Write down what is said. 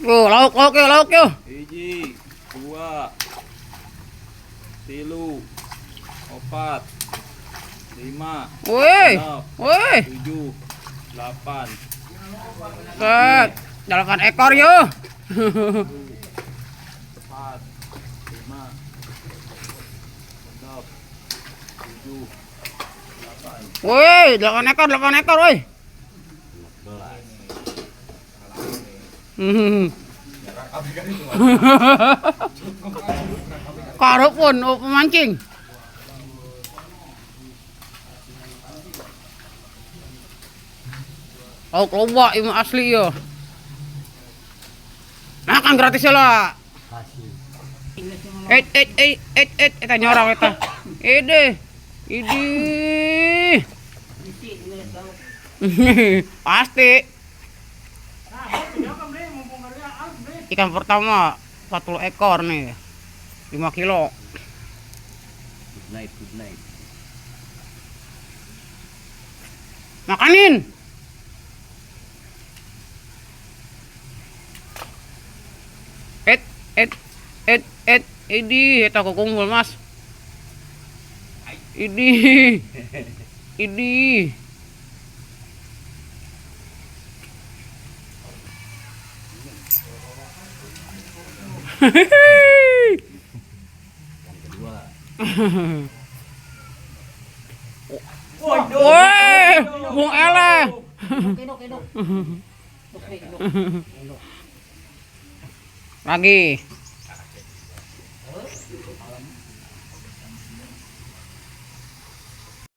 Oh, lauk lauk yo, lauk yo. 1, 2, 3, 4, 5, Woi. 6, Woi. 7, 8. Set. 8 ekor yo. 4, 5, 6, 7, 8. Woi, 8 ekor, 8 ekor, woi. Karupun, oh, pemancing. Oh, loba ini asli ya. Makan gratis ya lah. Eh, eh, eh, eh, eh, eta nyorang eta. Ide. Idi. Pasti. Ikan pertama 40 ekor nih. 5 kilo. Good night, good night. Makanin. Et, et, et, et, idi, eta kukumpul mas. Idi, idi. Yang kedua. Woi, Bung Ele. Lagi.